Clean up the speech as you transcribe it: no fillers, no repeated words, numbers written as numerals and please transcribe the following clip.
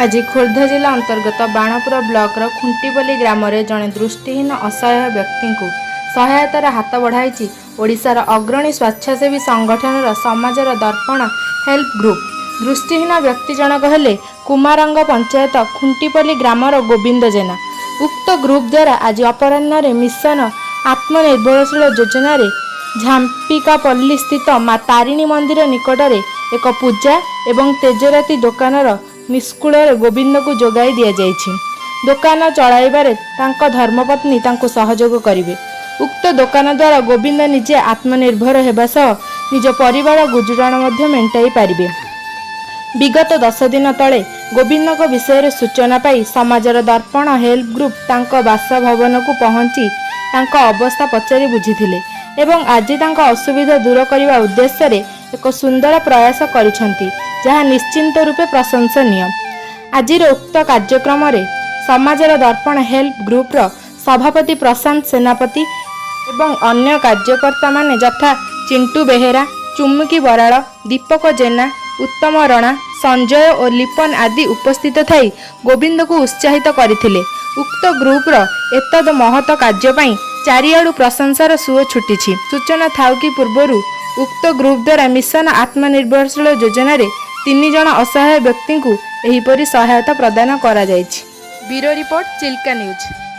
ଆଜି ଖୋର୍ଦ୍ଧା ଜିଲ୍ଲା ଅନ୍ତର୍ଗତ ବାଣପୁର ବ୍ଲକର ଖୁଣ୍ଟିପଲ୍ଲୀ ଗ୍ରାମରେ ଜଣେ ଦୃଷ୍ଟିହୀନ ଅସହାୟ ବ୍ୟକ୍ତିଙ୍କୁ ସହାୟତାର ହାତ ବଢ଼ାଇଛି ଓଡ଼ିଶାର ଅଗ୍ରଣୀ ସ୍ୱେଚ୍ଛାସେବୀ ସଂଗଠନର ସମାଜର ଦର୍ପଣ ହେଲ୍ପ ଗ୍ରୁପ୍। ଦୃଷ୍ଟିହୀନ ବ୍ୟକ୍ତି ଜଣକ ହେଲେ କୁମାରଙ୍ଗ ପଞ୍ଚାୟତ ଖୁଣ୍ଟିପଲ୍ଲୀ ଗ୍ରାମର ଗୋବିନ୍ଦ ଜେନା। ଉକ୍ତ ଗ୍ରୁପ୍ ଦ୍ୱାରା ଆଜି ଅପରାହ୍ନରେ ମିଶନ ଆତ୍ମନିର୍ଭରଶୀଳ ଯୋଜନାରେ ଝାମ୍ପିକାପଲ୍ଲୀ ସ୍ଥିତ ମା ତାରିଣୀ ମନ୍ଦିର ନିକଟରେ ଏକ ପୂଜା ଏବଂ ତେଜରାତି ଦୋକାନର ନିଷ୍କୂଳରେ ଗୋବିନ୍ଦକୁ ଯୋଗାଇ ଦିଆଯାଇଛି। ଦୋକାନ ଚଳାଇବାରେ ତାଙ୍କ ଧର୍ମପତ୍ନୀ ତାଙ୍କୁ ସହଯୋଗ କରିବେ। ଉକ୍ତ ଦୋକାନ ଦ୍ୱାରା ଗୋବିନ୍ଦ ନିଜେ ଆତ୍ମନିର୍ଭର ହେବା ସହ ନିଜ ପରିବାର ଗୁଜୁରାଣ ମଧ୍ୟ ମେଣ୍ଟାଇ ପାରିବେ। ବିଗତ 10 ଦିନ ତଳେ ଗୋବିନ୍ଦଙ୍କ ବିଷୟରେ ସୂଚନା ପାଇ ସମାଜର ଦର୍ପଣ ହେଲ୍ପ ଗ୍ରୁପ୍ ତାଙ୍କ ବାସଭବନକୁ ପହଞ୍ଚି ତାଙ୍କ ଅବସ୍ଥା ପଚାରି ବୁଝିଥିଲେ ଏବଂ ଆଜି ତାଙ୍କ ଅସୁବିଧା ଦୂର କରିବା ଉଦ୍ଦେଶ୍ୟରେ ଏକ ସୁନ୍ଦର ପ୍ରୟାସ କରିଛନ୍ତି, ଯାହା ନିଶ୍ଚିନ୍ତ ରୂପେ ପ୍ରଶଂସନୀୟ। ଆଜିର ଉକ୍ତ କାର୍ଯ୍ୟକ୍ରମରେ ସମାଜର ଦର୍ପଣ ହେଲ୍ପ ଗ୍ରୁପ୍ର ସଭାପତି ପ୍ରଶାନ୍ତ ସେନାପତି ଏବଂ ଅନ୍ୟ କାର୍ଯ୍ୟକର୍ତ୍ତାମାନେ ଯଥା ଚିଣ୍ଟୁ ବେହେରା, ଚୁମୁକି ବରାଳ, ଦୀପକ ଜେନା, ଉତ୍ତମ ରଣା, ସଞ୍ଜୟ ଓ ଲିପନ ଆଦି ଉପସ୍ଥିତ ଥାଇ ଗୋବିନ୍ଦକୁ ଉତ୍ସାହିତ କରିଥିଲେ। ଉକ୍ତ ଗ୍ରୁପ୍ର ଏତଦ୍ ମହତ କାର୍ଯ୍ୟ ପାଇଁ ଚାରିଆଡ଼ୁ ପ୍ରଶଂସାର ସୁଅ ଛୁଟିଛି। ସୂଚନା ଥାଉକି, ପୂର୍ବରୁ ଉକ୍ତ ଗ୍ରୁପ୍ ଦ୍ୱାରା ମିଶନ ଆତ୍ମନିର୍ଭରଶୀଳ ଯୋଜନାରେ ତିନି ଜଣ ଅସହାୟ ବ୍ୟକ୍ତିଙ୍କୁ ଏହିପରି ସହାୟତା ପ୍ରଦାନ କରାଯାଇଛି। Bureau report, Chilka news.